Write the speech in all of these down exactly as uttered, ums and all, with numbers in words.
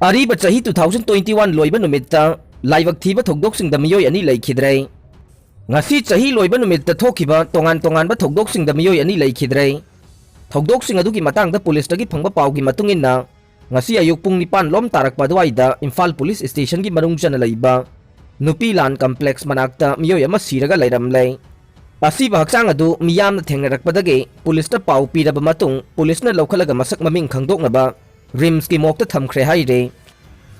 ꯑꯔꯤꯕ ꯆꯍꯤ two thousand twenty one ꯂꯣꯏꯕ ꯅꯨꯃꯤꯠꯇ ꯂꯥꯏꯕꯛ ꯊꯤꯕ ꯊꯧꯗꯣꯛꯁꯤꯡꯗ ꯃꯤꯑꯣꯏ ꯑꯅꯤ ꯂꯩꯈꯤꯗ꯭ꯔꯦ꯫ ꯉꯁꯤ ꯆꯍꯤ ꯂꯣꯏꯕ ꯅꯨꯃꯤꯠꯇ ꯊꯣꯛꯈꯤꯕ ꯇꯣꯉꯥꯟ ꯇꯣꯉꯥꯟꯕ ꯊꯧꯗꯣꯛꯁꯤꯡꯗ ꯃꯤꯑꯣꯏ ꯑꯅꯤ ꯂꯩꯈꯤꯗ꯭ꯔꯦ꯫ ꯊꯧꯗꯣꯛꯁꯤꯡ ꯑꯗꯨꯒꯤ ꯃꯇꯥꯡꯗ ꯄꯨꯂꯤꯁꯇꯒꯤ ꯐꯪꯕ ꯄꯥꯎꯒꯤ ꯃꯇꯨꯡ ꯏꯟꯅ, ꯉꯁꯤ ꯑꯌꯨꯛ ꯄꯨꯡ ꯅꯤꯄꯥꯟ ꯂꯣꯝ ꯇꯥꯔꯛꯄ ꯑꯗꯨꯋꯥꯏꯗ ꯏꯝꯐꯥꯜ ꯄꯨꯂꯤꯁ ꯁ꯭ꯇꯦꯁꯟꯒꯤ ꯃꯅꯨꯡ ꯆꯟꯅ ꯂꯩꯕ ꯅꯨꯄꯤ ꯂꯥꯟ ꯀꯝꯄ꯭ꯂꯦꯛꯁ ꯃꯅꯥꯛꯇ ꯃꯤꯑꯣꯏ ꯑꯃ ꯁꯤꯔꯒ ꯂꯩꯔꯝꯂꯦ꯫ ꯑꯁꯤꯕ ꯍꯛꯆꯥꯡ ꯑꯗꯨ ꯃꯤꯌꯥꯝꯅ ꯊꯦꯡꯅꯔꯛꯄꯗꯒꯤ ꯄꯨꯂꯤꯁꯇ ꯄꯥꯎ ꯄꯤꯔꯕ ꯃꯇꯨꯡ, ꯄꯨꯂꯤꯁꯅ ꯂꯧꯈꯠꯂꯒ ꯃꯁꯛ ꯃꯃꯤꯡ ꯈꯪꯗꯣꯛꯅꯕ ꯔꯤꯝꯁꯀꯤ ꯃꯣꯔꯒꯇ ꯊꯝꯈ꯭ꯔꯦ ꯍꯥꯏꯔꯤ꯫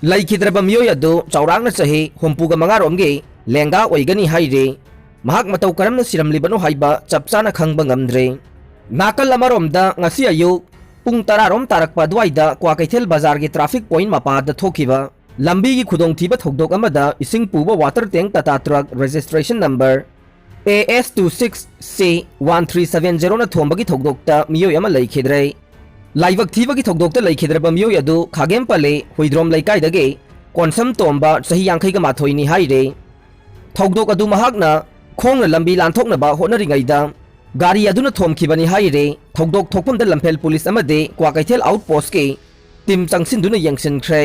ꯂꯩꯈꯤꯗ꯭ꯔꯕ ꯃꯤꯑꯣꯏ ꯑꯗꯨ ꯆꯥꯎꯔꯥꯛꯅ ꯆꯍꯤ ꯍꯨꯝꯐꯨꯒ ꯃꯉꯥ ꯔꯣꯝꯒꯤ ꯂꯦꯡꯒꯥ ꯑꯣꯏꯒꯅꯤ ꯍꯥꯏꯔꯤ꯫ ꯃꯍꯥꯛ ꯃꯇꯧ ꯀꯔꯝꯅ ꯁꯤꯔꯝꯂꯤꯕꯅꯣ ꯍꯥꯏꯕ ꯆꯞ ꯆꯥꯅ ꯈꯪꯕ ꯉꯝꯗ꯭ꯔꯤ꯫ ꯅꯥꯀꯜ ꯑꯃꯔꯣꯝꯗ, ꯉꯁꯤ ꯑꯌꯨꯛ ꯄꯨꯡ ꯇꯔꯥ ꯔꯣꯝ ꯇꯥꯔꯛꯄ ꯑꯗꯨꯋꯥꯏꯗ ꯀ꯭ꯋꯥꯀꯩꯊꯦꯜ ꯕꯖꯥꯔꯒꯤ ꯇ꯭ꯔꯥꯐꯤꯛ ꯄꯣꯏꯟꯠ ꯃꯄꯥꯗ ꯊꯣꯛꯈꯤꯕ ꯂꯝꯕꯤꯒꯤ ꯈꯨꯗꯣꯡꯊꯤꯕ ꯊꯧꯗꯣꯛ ꯑꯃꯗ ꯏꯁꯤꯡ ꯄꯨꯕ water tank Tata truck registration number A S two six C one three seven zero ꯅ ꯊꯣꯝꯕꯒꯤ ꯊꯧꯗꯣꯛꯇ ꯃꯤꯑꯣꯏ ꯑꯃ ꯂꯩꯈꯤꯗ꯭ꯔꯦ꯫ ꯂꯥꯏꯕꯛ ꯊꯤꯕꯒꯤ ꯊꯧꯗꯣꯛꯇ ꯂꯩꯈꯤꯗ꯭ꯔꯕ ꯃꯤꯑꯣꯏ ꯑꯗꯨ ꯈꯥꯒꯦꯝ ꯄꯂꯦ ꯍꯨꯏꯗ꯭ꯔꯣꯝ ꯂꯩꯀꯥꯏꯗꯒꯤ ꯀꯣꯟꯁꯝ ꯇꯣꯝꯕ, ꯆꯍꯤ ꯌꯥꯡꯈꯩꯒ ꯃꯥꯊꯣꯏꯅꯤ ꯍꯥꯏꯔꯦ꯫ ꯊꯧꯗꯣꯛ ꯑꯗꯨ ꯃꯍꯥꯛꯅ ꯈꯣꯡꯅ ꯂꯝꯕꯤ ꯂꯥꯟꯊꯣꯛꯅꯕ ꯍꯣꯠꯅꯔꯤꯉꯩꯗ ꯒꯥꯔꯤ ꯑꯗꯨꯅ ꯊꯣꯝꯈꯤꯕꯅꯤ ꯍꯥꯏꯔꯦ꯫ ꯊꯧꯗꯣꯛ ꯊꯣꯛꯐꯝꯗ ꯂꯝꯐꯦꯜ ꯄꯨꯂꯤꯁ ꯑꯃꯗꯤ ꯀ꯭ꯋꯥꯀꯩꯊꯦꯜ ꯑꯥꯎꯠ ꯄꯣꯁꯀꯤ ꯇꯤꯝ ꯆꯪꯁꯤꯟꯗꯨꯅ ꯌꯦꯡꯁꯤꯟꯈ꯭ꯔꯦ꯫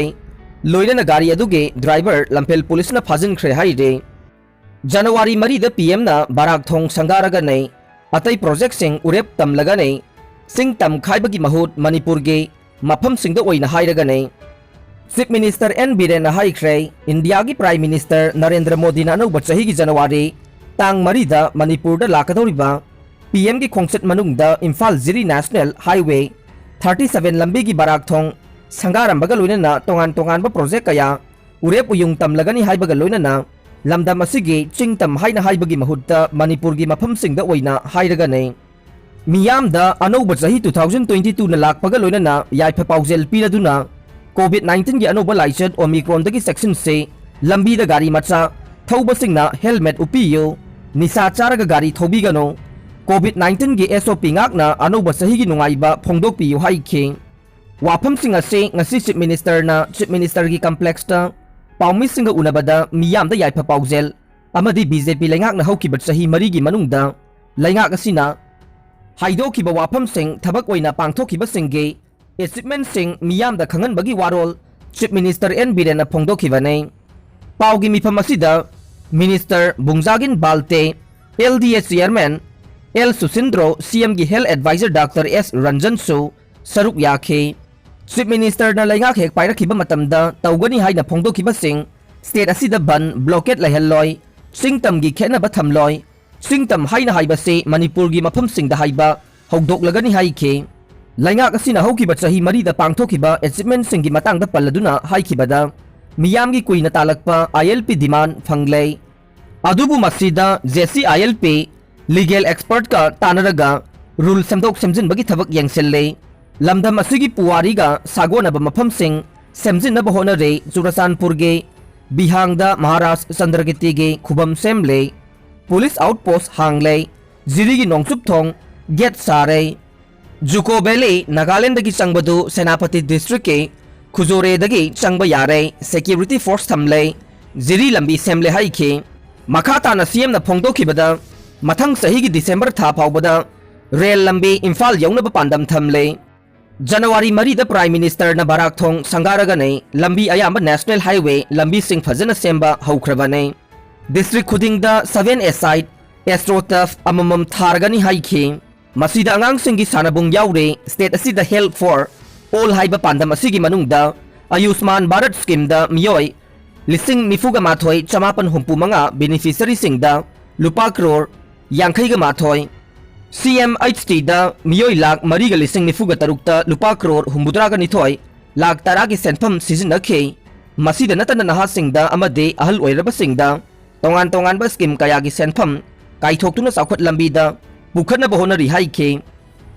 ꯂꯣꯏꯅꯅ ꯒꯥꯔꯤ ꯑꯗꯨꯒꯤ ꯗ꯭ꯔꯥꯏꯚꯔ ꯂꯝꯐꯦꯜ ꯄꯨꯂꯤꯁꯅ ꯐꯥꯖꯤꯟꯈ꯭ꯔꯦ ꯍꯥꯏꯔꯦ꯫ ꯖꯅꯋꯥꯔꯤ ꯃꯔꯤꯗ ꯄꯤ ꯑꯦꯝꯅ ꯕꯔꯥꯛ ꯊꯣꯡ ꯁꯪꯒꯥꯔꯒꯅꯤ꯫ ꯑꯇꯩ ꯄ꯭ꯔꯣꯖꯦꯛꯁꯤꯡ ꯎꯔꯦꯞ ꯇꯝꯂꯒꯅꯤ꯫ ꯆꯤꯡ ꯇꯝ ꯈꯥꯏꯕꯒꯤ ꯃꯍꯨꯠ ꯃꯅꯤꯄꯨꯔꯒꯤ ꯃꯐꯝꯁꯤꯡꯗ ꯑꯣꯏꯅ ꯍꯥꯏꯔꯒꯅꯤ꯫ ꯆꯤꯐ ꯃꯤꯅꯤꯁꯇꯔ ꯑꯦꯟ ꯕꯤꯔꯦꯟꯅ ꯍꯥꯏꯈ꯭ꯔꯦ, ꯏꯟꯗꯤꯌꯥꯒꯤ ꯄ꯭ꯔꯥꯏꯝ ꯃꯤꯅꯤꯁꯇꯔ ꯅꯔꯦꯟꯗ꯭ꯔ ꯃꯣꯗꯤꯅ ꯑꯅꯧꯕ ꯆꯍꯤꯒꯤ ꯖꯅꯋꯥꯔꯤ ꯇꯥꯡ ꯃꯔꯤꯗ ꯃꯅꯤꯄꯨꯔꯗ ꯂꯥꯛꯀꯗꯧꯔꯤꯕ ꯄꯤ ꯑꯦꯝꯒꯤ ꯈꯣꯡꯆꯠ ꯃꯅꯨꯡꯗ ꯏꯝꯐꯥꯜ ꯖꯤꯔꯤ ꯅꯦꯁꯅꯦꯜ ꯍꯥꯏꯋꯦ thirty seven ꯂꯝꯕꯤꯒꯤ ꯕꯔꯥꯛ ꯊꯣꯡ ꯁꯪꯒꯥꯔꯝꯕꯒ ꯂꯣꯏꯅꯅ ꯇꯣꯉꯥꯟ ꯇꯣꯉꯥꯟꯕ ꯄ꯭ꯔꯣꯖꯦꯛ ꯀꯌꯥ ꯎꯔꯦꯞ ꯎꯌꯨꯡ ꯇꯝꯂꯒꯅꯤ ꯍꯥꯏꯕꯒ ꯂꯣꯏꯅꯅ ꯂꯝꯗꯝ ꯑꯁꯤꯒꯤ ꯆꯤꯡ ꯇꯝ ꯍꯥꯏꯅ ꯍꯥꯏꯕꯒꯤ ꯃꯍꯨꯠꯇ ꯃꯅꯤꯄꯨꯔꯒꯤ ꯃꯐꯝꯁꯤꯡꯗ ꯑꯣꯏꯅ ꯍꯥꯏꯔꯒꯅꯤ꯫ ꯃꯤꯌꯥꯝꯗ ꯑꯅꯧꯕ ꯆꯍꯤ two thousand twenty two ꯅ ꯂꯥꯛꯄꯒ ꯂꯣꯏꯅꯅ ꯌꯥꯏꯐ ꯄꯥꯎꯖꯦꯜ ꯄꯤꯔꯗꯨꯅ COVID nineteen ꯒꯤ ꯑꯅꯧꯕ ꯂꯥꯏꯆꯠ ꯑꯣꯃꯤꯀ꯭ꯔꯣꯟꯗꯒꯤ ꯆꯦꯛꯁꯤꯟꯁꯤ, ꯂꯝꯕꯤꯗ ꯒꯥꯔꯤ ꯃꯆꯥ ꯊꯧꯕꯁꯤꯡꯅ ꯍꯦꯜꯃꯦꯠ ꯎꯞꯄꯤꯌꯨ, ꯅꯤꯁꯥ ꯆꯥꯔꯒ ꯒꯥꯔꯤ ꯊꯧꯕꯤꯒꯅꯨ, COVID nineteen ꯒꯤ S O P ꯉꯥꯛꯅ ꯑꯅꯧꯕ ꯆꯍꯤꯒꯤ ꯅꯨꯡꯉꯥꯏꯕ ꯐꯣꯡꯗꯣꯛꯄꯤꯌꯨ ꯍꯥꯏꯈꯤ꯫ ꯋꯥꯐꯝꯁꯤꯡ ꯑꯁꯤ ꯉꯁꯤ ꯆꯤꯐ ꯃꯤꯅꯤꯁꯇꯔꯅ ꯆꯤꯐ ꯃꯤꯅꯤꯁꯇꯔꯒꯤ ꯀꯝꯄ꯭ꯂꯦꯛꯁꯇ ꯄꯥꯎꯃꯤꯁꯤꯡꯒ ꯎꯅꯕꯗ ꯃꯤꯌꯥꯝꯗ ꯌꯥꯏꯐ ꯄꯥꯎꯖꯦꯜ ꯑꯃꯗꯤ B J P ꯂꯩꯉꯥꯛꯅ ꯍꯧꯈꯤꯕ ꯆꯍꯤ ꯃꯔꯤꯒꯤ ꯃꯅꯨꯡꯗ ꯂꯩꯉꯥꯛ ꯑꯁꯤꯅ ꯍꯥꯏꯗꯣꯛꯈꯤꯕ ꯋꯥꯐꯝꯁꯤꯡ ꯊꯕꯛ ꯑꯣꯏꯅ ꯄꯥꯡꯊꯣꯛꯈꯤꯕꯁꯤꯡꯒꯤ ꯑꯦꯆꯤꯞꯃꯦꯟꯠꯁꯤꯡ ꯃꯤꯌꯥꯝꯗ ꯈꯪꯍꯟꯕꯒꯤ ꯋꯥꯔꯣꯜ Chief Minister N Birenna ꯐꯣꯡꯗꯣꯛꯈꯤꯕꯅꯤ꯫ ꯄꯥꯎꯒꯤ ꯃꯤꯐꯝ ꯑꯁꯤꯗ Minister ꯕꯨꯡꯖꯥꯒꯤꯟ Valte, L D A Chairman L ꯁꯨꯁꯤꯟꯗ꯭ꯔꯣ, C M ꯒꯤ Health Advisor Doctor S ꯔꯟꯖꯟꯁꯨ ꯁꯔꯨꯛ ꯌꯥꯈꯤ꯫ Chief Ministerꯅ ꯂꯩꯉꯥꯛ ꯍꯦꯛ ꯄꯥꯏꯔꯛꯈꯤꯕ ꯃꯇꯝꯗ ꯇꯧꯒꯅꯤ ꯍꯥꯏꯅ ꯐꯣꯡꯗꯣꯛꯈꯤꯕꯁꯤꯡ, state ꯑꯁꯤꯗ ꯕꯟ, blockade ꯂꯩꯍꯜꯂꯣꯏ, ꯆꯤꯡ ꯇꯝꯒꯤ ꯈꯦꯠꯅꯕ ꯊꯝꯂꯣꯏ, ꯆꯤꯡ ꯇꯝ ꯍꯥꯏꯅ ꯍꯥꯏꯕꯁꯤ ꯃꯅꯤꯄꯨꯔꯒꯤ ꯃꯐꯝꯁꯤꯡꯗ ꯍꯥꯏꯕ ꯍꯧꯗꯣꯛꯂꯒꯅꯤ ꯍꯥꯏꯈꯤ꯫ ꯂꯩꯉꯥꯛ ꯑꯁꯤꯅ ꯍꯧꯈꯤꯕ ꯆꯍꯤ ꯃꯔꯤꯗ ꯄꯥꯡꯊꯣꯛꯈꯤꯕ achievementꯁꯤꯡꯒꯤ ꯃꯇꯥꯡꯗ ꯄꯜꯂꯗꯨꯅ ꯍꯥꯏꯈꯤꯕꯗ, ꯃꯤꯌꯥꯝꯒꯤ ꯀꯨꯏꯅ ꯇꯥꯜꯂꯛꯄ I L P demand ꯐꯪꯂꯦ꯫ ꯑꯗꯨꯕꯨ ꯃꯁꯤꯗ J C I L P legal expertꯀ ꯇꯥꯟꯅꯔꯒ rule ꯁꯦꯝꯗꯣꯛ ꯁꯦꯝꯖꯤꯟꯕꯒꯤ ꯊꯕꯛ ꯌꯦꯡꯁꯤꯜꯂꯤ꯫ ꯂꯝꯗꯝ ꯑꯁꯤꯒꯤ ꯄꯨꯋꯥꯔꯤꯒ ꯁꯥꯒꯣꯟꯅꯕ ꯃꯐꯝꯁꯤꯡ ꯁꯦꯝꯖꯤꯟꯅꯕ ꯍꯣꯠꯅꯔꯤ꯫ ꯆꯨꯔꯆꯥꯟꯄꯨꯔꯒꯤ ꯕꯤꯍꯥꯡꯗ ꯃꯍꯥꯔꯥꯖ ꯆꯟꯗ꯭ꯔꯒꯤꯇꯤꯒꯤ ꯈꯨꯕꯝ ꯁꯦꯝꯂꯦ꯫ Police outpost ꯍꯥꯡꯂꯦ꯫ ꯖꯤꯔꯤꯒꯤ ꯅꯣꯡꯆꯨꯞ ꯊꯣꯡ gate ꯁꯥꯔꯦ꯫ ꯖꯨꯀꯣ Valley ꯅꯥꯒꯥꯂꯦꯟꯗꯒꯤ ꯆꯪꯕꯗꯨ ꯁꯦꯅꯥꯄꯇꯤ districtꯀꯤ ꯈꯨꯖꯣꯔꯦꯗꯒꯤ ꯆꯪꯕ ꯌꯥꯔꯦ꯫ Security force ꯊꯝꯂꯦ꯫ ꯖꯤꯔꯤ ꯂꯝꯕꯤ ꯁꯦꯝꯂꯦ ꯍꯥꯏꯈꯤ꯫ ꯃꯈꯥ ꯇꯥꯅ C Mꯅ ꯐꯣꯡꯗꯣꯛꯈꯤꯕꯗ, ꯃꯊꯪ ꯆꯍꯤꯒꯤ December ꯊꯥ ꯐꯥꯎꯕꯗ ꯔꯦꯜ ꯂꯝꯕꯤ ꯏꯝꯐꯥꯜ ꯌꯧꯅꯕ ꯄꯥꯟꯗꯝ ꯊꯝꯂꯦ꯫ ꯖꯅꯋꯥꯔꯤ ꯃꯔꯤꯗ Prime Ministerꯅ ꯕꯔꯥꯛ ꯊꯣꯡ ꯁꯪꯒꯥꯔꯒꯅꯤ꯫ ꯂꯝꯕꯤ ꯑꯌꯥꯝꯕ national highway ꯂꯝꯕꯤꯁꯤꯡ ꯐꯖꯅ ꯁꯦꯝꯕ ꯍꯧꯈ꯭ꯔꯕꯅꯤ꯫ District ꯈꯨꯗꯤꯡꯗ seven-a-side AstroTurf ꯑꯃꯃꯝ ꯊꯥꯔꯒꯅꯤ ꯍꯥꯏꯈꯤ꯫ ꯃꯁꯤꯗ ꯑꯉꯥꯡꯁꯤꯡꯒꯤ ꯁꯥꯟꯅꯕꯨꯡ ꯌꯥꯎꯔꯦ꯫ State ꯑꯁꯤꯗ Health for All ꯍꯥꯏꯕ ꯄꯥꯟꯗꯝ ꯑꯁꯤꯒꯤ ꯃꯅꯨꯡꯗ ꯑꯌꯨꯁꯃꯥꯟ ꯚꯥꯔꯠ schemeꯗ ꯃꯤꯑꯣꯏ ꯂꯤꯁꯤꯡ ꯅꯤꯐꯨꯒ ꯃꯥꯊꯣꯏ ꯆꯃꯥꯄꯟ ꯍꯨꯝꯐꯨ ꯃꯉꯥ beneficiaryꯁꯤꯡꯗ ꯂꯨꯄꯥ ꯀ꯭ꯔꯣꯔ ꯌꯥꯡꯈꯩꯒ ꯃꯥꯊꯣꯏ, C M H Tꯗ ꯃꯤꯑꯣꯏ ꯂꯥꯈ ꯃꯔꯤꯒ ꯂꯤꯁꯤꯡ ꯅꯤꯐꯨꯒ ꯇꯔꯨꯛꯇ ꯂꯨꯄꯥ ꯀ꯭ꯔꯣꯔ ꯍꯨꯝꯐꯨꯇꯔꯥꯒ ꯅꯤꯊꯣꯏ ꯂꯥꯈ ꯇꯔꯥꯒꯤ ꯁꯦꯟꯐꯝ ꯁꯤꯖꯤꯟꯅꯈꯤ꯫ ꯃꯁꯤꯗ ꯅꯠꯇꯅ ꯅꯍꯥꯁꯤꯡꯗ ꯑꯃꯗꯤ ꯑꯍꯜ ꯑꯣꯏꯔꯕꯁꯤꯡꯗ ꯇꯣꯉꯥꯟ ꯇꯣꯉꯥꯟꯕ scheme ꯀꯌꯥꯒꯤ ꯁꯦꯟꯐꯝ ꯀꯥꯏꯊꯣꯛꯇꯨꯅ ꯆꯥꯎꯈꯠ ꯂꯝꯕꯤꯗ ꯄꯨꯈꯠꯅꯕ ꯍꯣꯠꯅꯔꯤ ꯍꯥꯏꯈꯤ꯫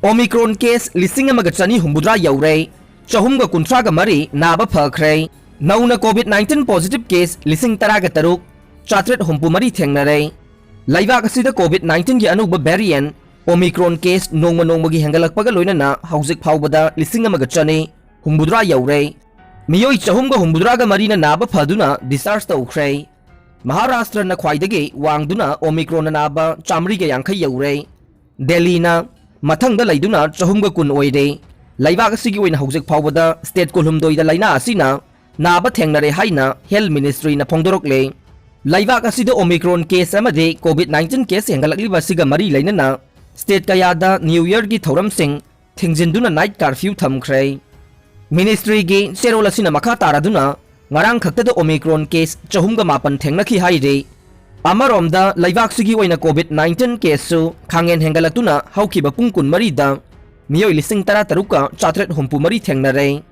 Omicron case ꯂꯤꯁꯤꯡ ꯑꯃꯒ ꯆꯅꯤ ꯍꯨꯝꯐꯨꯇꯔꯥ ꯌꯧꯔꯦ꯫ ꯆꯍꯨꯝꯒ ꯀꯨꯟꯊ꯭ꯔꯥꯒ ꯃꯔꯤ ꯅꯥꯕ ꯐꯈ꯭ꯔꯦ꯫ ꯅꯧꯅ COVID nineteen positive case ꯂꯤꯁꯤꯡ ꯇꯔꯥꯒ ꯇꯔꯨꯛ ꯆꯥꯇ꯭ꯔꯦꯠ ꯍꯨꯝꯐꯨ ꯃꯔꯤ ꯊꯦꯡꯅꯔꯦ꯫ ꯂꯩꯕꯥꯛ ꯑꯁꯤꯗ COVID nineteenꯒꯤ ꯑꯅꯧꯕ variant Omicron case ꯅꯣꯡꯃ ꯅꯣꯡꯃꯒꯤ ꯍꯦꯟꯒꯠꯂꯛꯄꯒ ꯂꯣꯏꯅꯅ ꯍꯧꯖꯤꯛ ꯐꯥꯎꯕꯗ ꯂꯤꯁꯤꯡ ꯑꯃꯒ ꯆꯅꯤ ꯍꯨꯝꯐꯨꯇꯔꯥ ꯌꯧꯔꯦ꯫ ꯃꯤꯑꯣꯏ ꯆꯍꯨꯝꯒ ꯍꯨꯝꯐꯨꯇꯔꯥꯒ ꯃꯔꯤꯅ ꯅꯥꯕ ꯐꯗꯨꯅ discharge ꯇꯧꯈ꯭ꯔꯦ꯫ ꯃꯍꯥꯔꯥꯁꯇ꯭ꯔꯅ ꯈ꯭ꯋꯥꯏꯗꯒꯤ ꯋꯥꯡꯗꯨꯅ Omicronꯅ ꯅꯥꯕ ꯆꯥꯃꯔꯤꯒ ꯌꯥꯡꯈꯩ ꯌꯧꯔꯦ꯫ ꯗꯦꯜꯂꯤꯅ ꯃꯊꯪꯗ ꯂꯩꯗꯨꯅ ꯆꯍꯨꯝꯒ ꯀꯨꯟ ꯑꯣꯏꯔꯦ꯫ ꯂꯩꯕꯥꯛ ꯑꯁꯤꯒꯤ ꯑꯣꯏꯅ ꯍꯧꯖꯤꯛ ꯐꯥꯎꯕꯗ state ꯀꯨꯟꯍꯨꯝꯗꯣꯏꯗ ꯂꯥꯏꯅꯥ ꯑꯁꯤꯅ ꯅꯥꯕ ꯊꯦꯡꯅꯔꯦ ꯍꯥꯏꯅ Health Ministryꯅ ꯐꯣꯡꯗꯣꯔꯛꯂꯦ꯫ ꯂꯩꯕꯥꯛ ꯑꯁꯤꯗ Omicron case ꯑꯃꯗꯤ COVID nineteen case ꯍꯦꯟꯒꯠꯂꯛꯂꯤꯕ ꯑꯁꯤꯒ ꯃꯔꯤ ꯂꯩꯅꯅ state ꯀꯌꯥꯗ New Yearꯒꯤ ꯊꯧꯔꯝꯁꯤꯡ ꯊꯤꯡꯖꯤꯟꯗꯨꯅ night curfew ꯊꯝꯈ꯭ꯔꯦ꯫ Ministryꯒꯤ ꯆꯦꯔꯣꯜ ꯑꯁꯤꯅ ꯃꯈꯥ ꯇꯥꯔꯗꯨꯅ ꯉꯔꯥꯡ ꯈꯛꯇꯗ Omicron case ꯆꯍꯨꯝꯒ ꯃꯥꯄꯟ ꯊꯦꯡꯅꯈꯤ ꯍꯥꯏꯔꯤ꯫ ꯑꯃꯔꯣꯝꯗ ꯂꯩꯕꯥꯛꯁꯤꯒꯤ ꯑꯣꯏꯅ COVID nineteen caseꯁꯨ ꯈꯥꯡꯍꯦꯟ ꯍꯦꯟꯒꯠꯂꯛꯇꯨꯅ ꯍꯧꯈꯤꯕ ꯄꯨꯡ ꯀꯨꯟꯃꯔꯤꯗ ꯃꯤꯑꯣꯏ ꯂꯤꯁꯤꯡ ꯇꯔꯥꯇꯔꯨꯛꯀ ꯆꯥꯇ꯭ꯔꯦꯠ ꯍꯨꯝꯐꯨ ꯃꯔꯤ ꯊꯦꯡꯅꯔꯦ꯫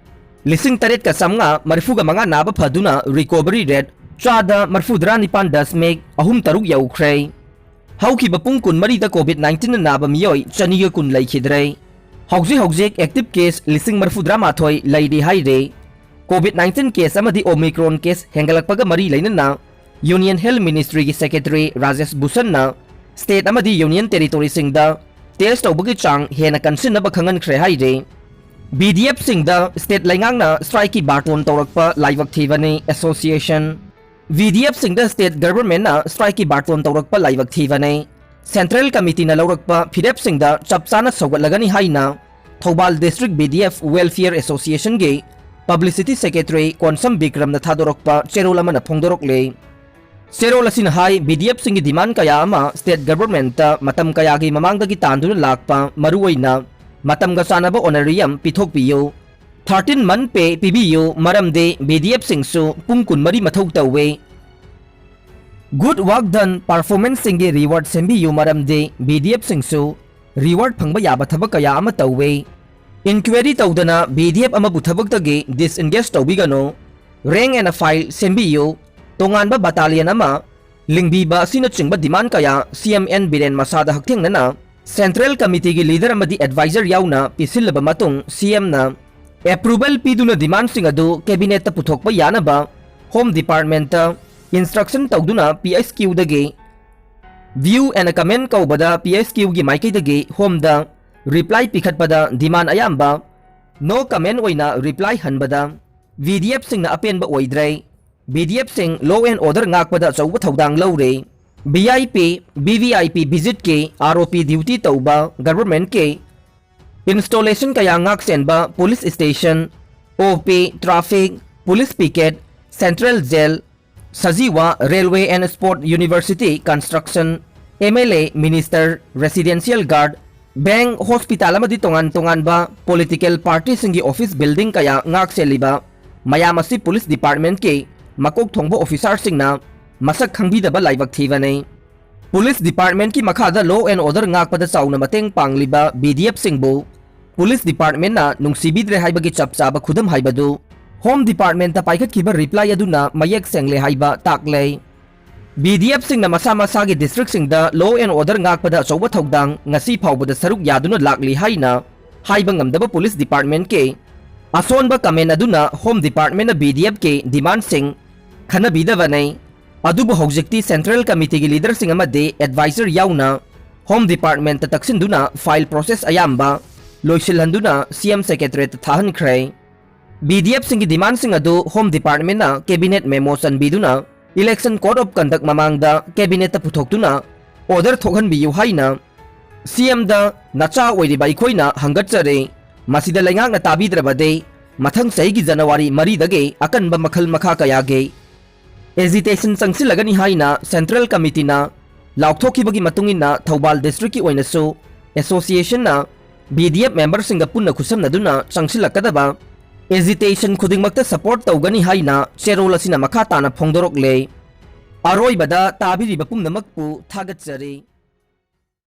ꯂꯤꯁꯤꯡ ꯇꯔꯦꯠꯀ ꯆꯥꯝꯃꯉꯥ ꯃꯔꯤꯐꯨꯒ ꯃꯉꯥ ꯅꯥꯕ ꯐꯗꯨꯅ recovery rate ꯆꯥꯗ ꯃꯔꯤꯐꯨꯇꯔꯥ ꯅꯤꯄꯥꯟ ꯗꯁꯃꯤꯛ ꯑꯍꯨꯝ ꯇꯔꯨꯛ ꯌꯧꯈ꯭ꯔꯦ꯫ ꯍꯧꯈꯤꯕ ꯄꯨꯡ ꯀꯨꯟꯃꯔꯤꯗ COVID nineteenꯅ ꯅꯥꯕ ꯃꯤꯑꯣꯏ ꯆꯅꯤꯒ ꯀꯨꯟ ꯂꯩꯈꯤꯗ꯭ꯔꯦ꯫ ꯍꯧꯖꯤꯛ ꯍꯧꯖꯤꯛ active case ꯂꯤꯁꯤꯡ ꯃꯔꯤꯐꯨꯇꯔꯥ ꯃꯥꯊꯣꯏ ꯂꯩꯔꯤ ꯍꯥꯏꯔꯦ꯫ COVID nineteen case ꯑꯃꯗꯤ Omicron case ꯍꯦꯟꯒꯠꯂꯛꯄꯒ ꯃꯔꯤ ꯂꯩꯅꯅ Union Health Ministryꯒꯤ Secretary Rajesh ꯚꯨꯁꯟꯅ state ꯑꯃꯗꯤ union territoryꯁꯤꯡꯗ test ꯇꯧꯕꯒꯤ ꯆꯥꯡ ꯍꯦꯟꯅ ꯀꯟꯁꯤꯟꯅꯕ ꯈꯪꯍꯟꯈ꯭ꯔꯦ ꯍꯥꯏꯔꯦ꯫ VDFꯁꯤꯡꯗ state ꯂꯩꯉꯥꯛꯅ strikeꯀꯤ ꯕꯥꯔꯇꯣꯟ ꯇꯧꯔꯛꯄ ꯂꯥꯏꯕꯛ ꯊꯤꯕꯅꯤ꯫ Association VDFꯁꯤꯡꯗ state governmentꯅ strikeꯀꯤ ꯕꯥꯔꯇꯣꯟ ꯇꯧꯔꯛꯄ ꯂꯥꯏꯕꯛ ꯊꯤꯕꯅꯤ꯫ Central Committeeꯅ ꯂꯧꯔꯛꯄ ꯐꯤꯔꯦꯞꯁꯤꯡꯗ ꯆꯞ ꯆꯥꯅ ꯁꯧꯒꯠꯂꯒꯅꯤ ꯍꯥꯏꯅ Thoubal District VDF Welfare Associationꯒꯤ Publicity Secretary Konsam ꯕꯤꯀ꯭ꯔꯝꯅ ꯊꯥꯗꯣꯔꯛꯄ ꯆꯦꯔꯣꯜ ꯑꯃꯅ ꯐꯣꯡꯗꯣꯔꯛꯂꯤ꯫ ꯆꯦꯔꯣꯜ ꯑꯁꯤꯅ ꯍꯥꯏ, VDFꯁꯤꯡꯒꯤ demand ꯀꯌꯥ ꯑꯃ state governmentꯇ ꯃꯇꯝ ꯀꯌꯥꯒꯤ ꯃꯃꯥꯡꯗꯒꯤ ꯇꯥꯟꯗꯨꯅ ꯂꯥꯛꯄ, ꯃꯔꯨꯑꯣꯏꯅ ꯃꯇꯝꯒ ꯆꯥꯟꯅꯕ honorarium ꯄꯤꯊꯣꯛꯄꯤꯌꯨ, thirteen month pay ꯄꯤꯕꯤꯌꯨ, ꯃꯔꯝꯗꯤ VDFꯁꯤꯡꯁꯨ ꯄꯨꯡ ꯀꯨꯟꯃꯔꯤ ꯃꯊꯧ ꯇꯧꯏ꯫ Good work done performanceꯁꯤꯡꯒꯤ reward ꯁꯦꯝꯕꯤꯌꯨ, ꯃꯔꯝꯗꯤ VDFꯁꯤꯡꯁꯨ reward ꯐꯪꯕ ꯌꯥꯕ ꯊꯕꯛ ꯀꯌꯥ ꯑꯃ ꯇꯧꯏ꯫ Inquiry ꯇꯧꯗꯅ VDF ꯑꯃꯕꯨ ꯊꯕꯛꯇꯒꯤ disengage ꯇꯧꯕꯤꯒꯅꯨ꯫ Rank and file ꯁꯦꯝꯕꯤꯌꯨ꯫ ꯇꯣꯉꯥꯟꯕ battalion ꯑꯃ ꯂꯤꯡꯕꯤꯕ ꯑꯁꯤꯅꯆꯤꯡꯕ demand ꯀꯌꯥ CM N ꯕꯤꯔꯦꯟ ꯃꯁꯥꯗ ꯍꯛꯊꯦꯡꯅꯅ Central Committeeꯒꯤ leader ꯑꯃꯗꯤ advisor ꯌꯥꯎꯅ ꯄꯤꯁꯤꯜꯂꯕ ꯃꯇꯨꯡ CMꯅ approval ꯄꯤꯗꯨꯅ demandꯁꯤꯡ ꯑꯗꯨ cabinetꯇ ꯄꯨꯊꯣꯛꯄ ꯌꯥꯅꯕ Home Departmentꯇ instruction ꯇꯧꯗꯨꯅ PHQꯗꯒꯤ view and comment ꯀꯧꯕꯗ PHQꯒꯤ ꯃꯥꯏꯀꯩꯗꯒꯤ Homeꯗ reply ꯄꯤꯈꯠꯄꯗ demand ꯑꯌꯥꯝꯕ no comment ꯑꯣꯏꯅ reply ꯍꯟꯕꯗ VDFꯁꯤꯡꯅ ꯑꯄꯦꯟꯕ ꯑꯣꯏꯗ꯭ꯔꯦ꯫ VDFꯁꯤꯡ law and order ꯉꯥꯛꯄꯗ ꯑꯆꯧꯕ ꯊꯧꯗꯥꯡ ꯂꯧꯔꯦ꯫ VIP, VVIP visitꯀꯤ ROP duty ꯇꯧꯕ governmentꯀꯤ Installation ꯀꯌꯥ ꯉꯥꯛꯁꯦꯟꯕ police station, O P, traffic, police picket, central jail, Sajiwa Railway and Sport University construction, M L A, minister, residential guard, bank, hospital ꯑꯃꯗꯤ ꯇꯣꯉꯥꯟ ꯇꯣꯉꯥꯟꯕ political party ꯁꯤꯡꯒꯤ office building ꯀꯌꯥ ꯉꯥꯛꯁꯦꯜꯂꯤꯕ ꯃꯌꯥꯝ ꯑꯁꯤ police department ꯀꯤ ꯃꯀꯣꯛ ꯊꯣꯡꯕ officer ꯁꯤꯡꯅ ꯃꯁꯛ ꯈꯪꯕꯤꯗꯕ ꯂꯥꯏꯕꯛ ꯊꯤꯕꯅꯤ꯫ Police department ꯀꯤ ꯃꯈꯥꯗ law and order ꯉꯥꯛꯄꯗ ꯆꯥꯎꯅ ꯃꯇꯦꯡ ꯄꯥꯡꯂꯤꯕ B D F ꯁꯤꯡꯕꯨ police department ꯅ ꯅꯨꯡꯁꯤꯕꯤꯗ꯭ꯔꯦ ꯍꯥꯏꯕꯒꯤ ꯆꯞ ꯆꯥꯕ ꯈꯨꯗꯝ ꯍꯥꯏꯕꯗꯨ Home Department ꯇ ꯄꯥꯏꯈꯠꯈꯤꯕ reply ꯑꯗꯨꯅ ꯃꯌꯦꯛ ꯁꯦꯡꯂꯦ ꯍꯥꯏꯕ ꯇꯥꯛꯂꯦ꯫ B D F ꯁꯤꯡꯅ ꯃꯁꯥ ꯃꯁꯥꯒꯤ district ꯁꯤꯡꯗ law and order ꯉꯥꯛꯄꯗ ꯑꯆꯧꯕ ꯊꯧꯗꯥꯡ ꯉꯁꯤ ꯐꯥꯎꯕꯗ ꯁꯔꯨꯛ ꯌꯥꯗꯨꯅ ꯂꯥꯛꯂꯤ ꯍꯥꯏꯅ ꯍꯥꯏꯕ ꯉꯝꯗꯕ police department ꯀꯤ ꯑꯁꯣꯟꯕ comment ꯑꯗꯨꯅ Home Department ꯅ B D F ꯀꯤ demand ꯁꯤꯡ ꯈꯟꯅꯕꯤꯗꯕꯅꯤ꯫ ꯑꯗꯨꯕꯨ ꯍꯧꯖꯤꯛꯇꯤ Central Committee ꯒꯤ leader ꯁꯤꯡ ꯑꯃꯗꯤ advisor ꯌꯥꯎꯅ Home Department ꯇ ꯇꯛꯁꯤꯟꯗꯨꯅ file process ꯑꯌꯥꯝꯕ ꯂꯣꯏꯁꯤꯜꯍꯟꯗꯨꯅ C M Secretariat ꯇ ꯊꯥꯍꯟꯈ꯭ꯔꯦ꯫ B D F ꯁꯤꯡꯒꯤ demand ꯁꯤꯡ ꯑꯗꯨ Home Department ꯅ Cabinet memo ꯆꯟꯕꯤꯗꯨꯅ Election Code of Conduct ꯃꯃꯥꯡꯗ Cabinet ꯇ ꯄꯨꯊꯣꯛꯇꯨꯅ order ꯊꯣꯛꯍꯟꯕꯤꯌꯨ ꯍꯥꯏꯅ C M ꯗ ꯅꯆꯥ ꯑꯣꯏꯔꯤꯕ ꯑꯩꯈꯣꯏꯅ ꯍꯪꯒꯠꯆꯔꯤ꯫ ꯃꯁꯤꯗ ꯂꯩꯉꯥꯛꯅ ꯇꯥꯕꯤꯗ꯭ꯔꯕꯗꯤ ꯃꯊꯪ ꯆꯍꯤꯒꯤ January ꯃꯔꯤꯗꯒꯤ ꯑꯀꯟꯕ ꯃꯈꯜ ꯃꯈꯥ ꯀꯌꯥꯒꯤ agitation ꯆꯪꯁꯤꯜꯂꯒꯅꯤ ꯍꯥꯏꯅ Central Committee ꯅ ꯂꯥꯎꯊꯣꯛꯈꯤꯕꯒꯤ ꯃꯇꯨꯡ ꯏꯟꯅ ꯊꯧꯕꯥꯜ district ꯀꯤ ꯑꯣꯏꯅꯁꯨ association ꯅ B D F member ꯁꯤꯡꯒ ꯄꯨꯟꯅ ꯈꯨꯠꯁꯝꯅꯗꯨꯅ ꯆꯪꯁꯤꯜꯂꯛꯀꯗꯕ agitation ꯈꯨꯗꯤꯡꯃꯛꯇ support ꯇꯧꯒꯅꯤ ꯍꯥꯏꯅ ꯆꯦꯔꯣꯜ ꯑꯁꯤꯅ ꯃꯈꯥ ꯇꯥꯅ ꯐꯣꯡꯗꯣꯔꯛꯂꯦ꯫ ꯑꯔꯣꯏꯕꯗ ꯇꯥꯕꯤꯔꯤꯕ ꯄꯨꯝꯅꯃꯛꯄꯨ ꯊꯥꯒꯠꯆꯔꯤ꯫